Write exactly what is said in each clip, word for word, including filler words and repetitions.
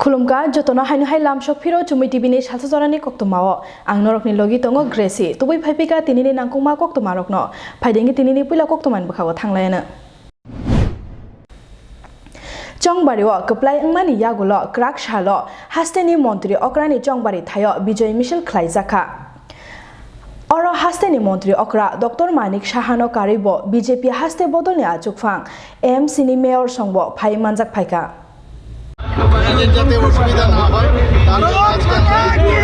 Khulumkha, jotono haino hai lamsok phiro Chumui T V ni salsa jorani koktwmao. Ang norokni logi tongo Gracie. Tubui phaiphika tinini nangkukma koktwmarokno. Phaidengwi tinini puila koktwmani bwkhago thanglayano. Chongbari o kwplai wngmani yagulo kwrak salo hasteni montri okrani Chongbari thaio bijoy misil khlaijakha. Oro hasteni montri okra Doctor Manik Sahano karwibo B J P haste bodolni achukphang A M C ni mayor songbo phai manjak phaikha. যাতে অসুবিধা না হয়, তার জন্য আজকে আমরা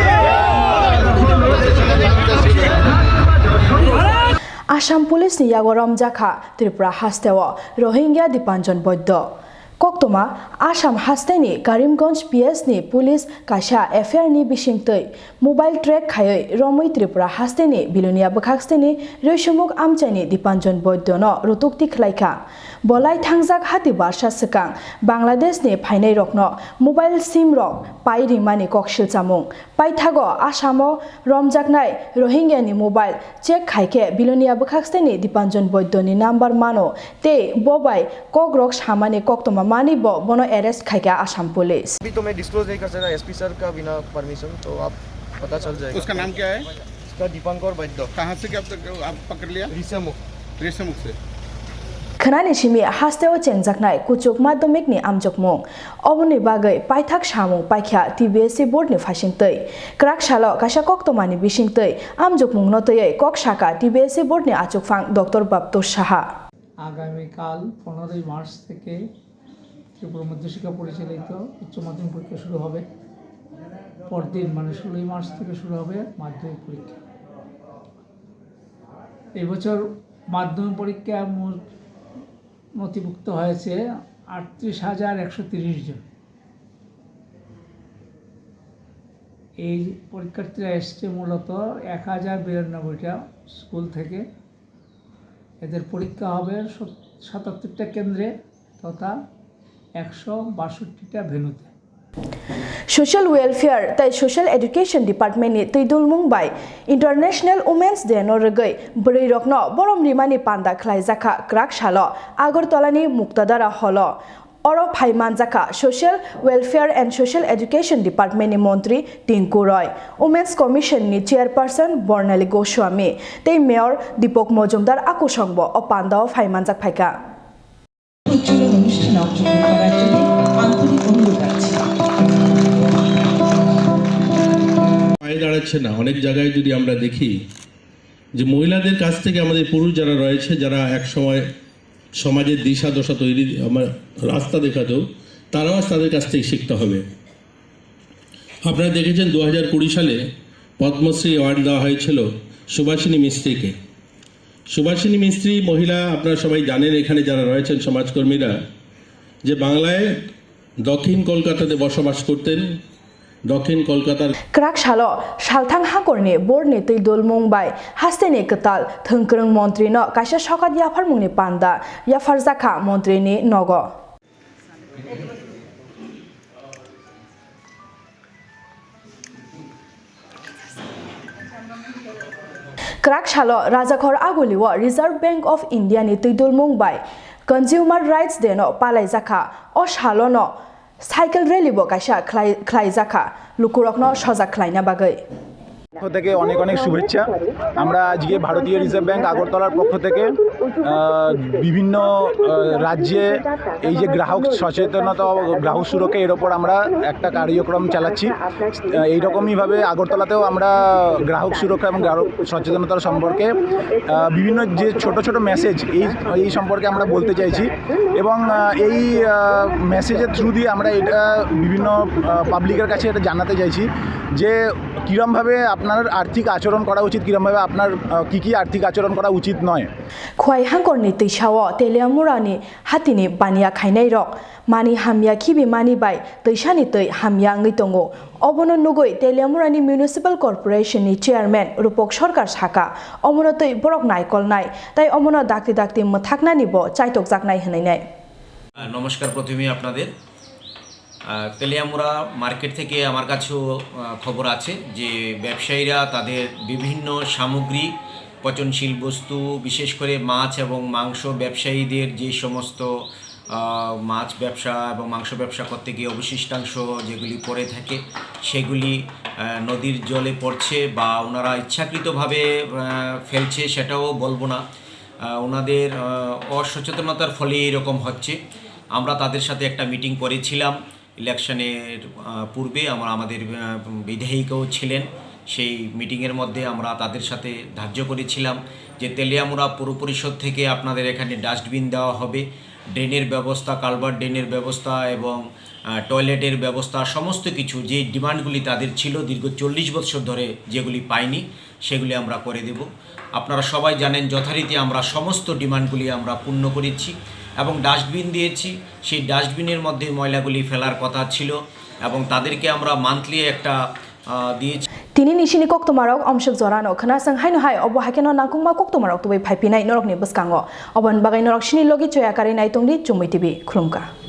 Assam Police ni yago romjakha Tripura hasteo Rohingya Dipanjan Boiddo. Koktwma, Assam hasteni Karimganj P S ni police kaisa F I R ni bisingtwi mobile track khaiwi romwi Tripura hasteni Bilonia bwkhaksteni Rwisumuk amchaini Dipanjan Boiddo no rutukti khlaikha. Bolai thangjak hati barsa swkang Bangladesh ni phainairokno mobile sim rok pai rimani kok silchamung. Paithago Assam o romjaknai Rohingya ni mobile check khaikhe Bilonia bwkhaksteni Dipanjan Boiddo ni number mano tei bo bai kokrok samani koktwma manwi bo bono arrest khaikha Assam Police. अभी तो मैं डिस्क्लोज नहीं कर सकता SP sir का बिना परमिशन, तो आप पता चल जाएगा। उसका नाम क्या है? इसका दीपंकर वैद्य। कहाँ से क्या आप, आप पकड़ लिया? रिसेमुख। रिसेमुख से। Khwnani simi hasteo chengjaknai kuchuk madhyamik ni amjokmung. Oboni bagwi paithak samung paikha T B S C board ni phaisingtwi. Kwrak salo kaisa koktwmani bisingtwi amjokmungno twiwi kok sakha T B S C board ni achukphang Doctor Baptus Saha. আগামীকাল পনেরোই মার্চ থেকে ত্রিপুরা মধ্যশিক্ষা পরিচালিত উচ্চ মাধ্যমিক পরীক্ষা শুরু হবে। পরদিন মানে ষোলোই মার্চ থেকে শুরু হবে মাধ্যমিক পরীক্ষা। এবছর মাধ্যমিক পরীক্ষা মোট নথিভুক্ত হয়েছে আটত্রিশ হাজার একশো তিরিশ জন। এই পরীক্ষার্থীরা এসছে মূলত এক হাজার বিরানব্বইটা স্কুল থেকে। এদের পরীক্ষা হবে সত-, সাতাত্তরটা কেন্দ্রে তথা একশো বাষট্টিটা ভেন্যুতে। Social Welfare tei Social Education Department ni twidulmung bai International Women's Day no rwgwi bwrwi rokno borom rimani panda khlaijakha kwrak salo Agartala ni Muktadara Hall o. Oro phai manjakha Social Welfare and Social Education Department ni montri Tinku Roy, Women's Commission ni chairperson Bornali Goswami tei Mayor Deepak Mojumdar akusongbo o pandao phai manjak phaikha. উজ্জ্বল অনুষ্ঠানে অংশগ্রহণ করার জন্য আন্তরিক অনুরোধ রাখছি। পায়ে দাঁড়াচ্ছে না। অনেক জায়গায় যদি আমরা দেখি যে মহিলাদের কাছ থেকে আমাদের পুরুষ যারা রয়েছে, যারা এক সময় সমাজের দিশা দশা তৈরি, আমার রাস্তা দেখাতো, তারাও আজ তাদের কাছ থেকে শিখতে হবে। আপনারা দেখেছেন দু হাজার কুড়ি সালে পদ্মশ্রী অ্যাওয়ার্ড দেওয়া হয়েছিল সুভাষিনী মিস্ত্রিকে। সুভাষিনী মিস্ত্রি মহিলা, আপনারা সবাই জানেন, এখানে যারা রয়েছেন সমাজকর্মীরা, যে বাংলায় দক্ষিণ কলকাতাতে বসবাস করতেন, দক্ষিণ কলকাতার Kwrak salo salthang hakorni board ni twidulmung bai hasteni kwtal thwngkwrwng montri no kaisa sokat yapharmungni panda yapharjakha montri ni nogo. Kwrak salo Rajakhor Aguli o Reserve Bank of India ni twidulmung bai Consumer Rights Day no palaijakha. O salo no cycle rally bo kaisa khlai-, khlaijakha lukurokno sojak khlaina bagwi. পক্ষ থেকে অনেক অনেক শুভেচ্ছা। আমরা আজকে ভারতীয় reserve bank আগরতলার পক্ষ থেকে, আহ, বিভিন্ন, আহ, রাজ্যে এই যে গ্রাহক সচেতনতা ও গ্রাহক সুরক্ষা, এর ওপর আমরা একটা কার্যক্রম চালাচ্ছি। আহ, এইরকমইভাবে আগরতলাতেও আমরা গ্রাহক সুরক্ষা এবং গ্রাহক সচেতনতার সম্পর্কে, আহ, বিভিন্ন যে ছোট ছোট মেসেজ, এই, এই সম্পর্কে আমরা বলতে চাইছি। এবং, আহ, এই, আহ, মেসেজের থ্রু দিয়ে আমরা এটা বিভিন্ন, আহ, পাবলিকের কাছে এটা জানাতে চাইছি যে কীরমভাবে আপনার আর্থিক আচরণ করা উচিত, কীরমভাবে আপনার, আহ, কী কী আর্থিক আচরণ করা উচিত নয়। Khwai hangkorni twisao Teliamurani hatini baniya khainairok mani hamya khibimani bai twisani twi hamya wngwi tongo. Obono nugwi Teliamurani Municipal Corporation ni Chairman Rupok Sarkar sakha, omono twi borok naikolnai tei omono dakti dakti mwthaknani bo chaitokjaknai hwnwi nai. নমস্কার প্রথমেই আপনাদের। আহ, তেলিয়ামুড়া মার্কেট থেকে আমার কাছেও, আহ, খবর আছে যে ব্যবসায়ীরা তাদের বিভিন্ন সামগ্রী, পচনশীল বস্তু, বিশেষ করে মাছ এবং মাংস ব্যবসায়ীদের যে সমস্ত, আহ, মাছ ব্যবসা এবং মাংস ব্যবসা করতে গিয়ে অবশিষ্টাংশ যেগুলি পড়ে থাকে, সেগুলি, আহ, নদীর জলে পড়ছে বা ওনারা ইচ্ছাকৃতভাবে, আহ, ফেলছে, সেটাও বলবো না। আহ, ওনাদের, আহ, অসচেতনতার ফলে এরকম হচ্ছে। আমরা তাদের সাথে একটা মিটিং করেছিলাম ইলেকশনের, আহ, পূর্বে। আমার, আমাদের, আহ, বিধায়িকাও ছিলেন। সেই মিটিংয়ের মধ্যে আমরা তাদের সাথে ধার্য করেছিলাম যে তেলিয়ামুড়া পৌর পরিষদ থেকে আপনাদের এখানে ডাস্টবিন দেওয়া হবে, ড্রেনের ব্যবস্থা, কালভার্ট ড্রেনের ব্যবস্থা এবং, আহ, টয়লেটের ব্যবস্থা, সমস্ত কিছু যে ডিমান্ডগুলি তাদের ছিল দীর্ঘ চল্লিশ বছর ধরে, যেগুলি পায়নি, সেগুলি আমরা করে দেব। আপনারা সবাই জানেন, যথারীতি আমরা সমস্ত ডিমান্ডগুলি আমরা পূর্ণ করেছি এবং ডাস্টবিন দিয়েছি। সেই ডাস্টবিনের মধ্যে ময়লাগুলি ফেলার কথা ছিল এবং তাদেরকে আমরা মান্থলি একটা, আহ, দিয়েছি। Tini ni sini koktwmarok omswk jorano khwnaswng haino hai obo haikhe no nangkukma koktwmarok tubui phaiphinai norokni bwskango. Oboni bagwi norok sini logi choya karwi nai tongdi Chumui T V. Khulumkha.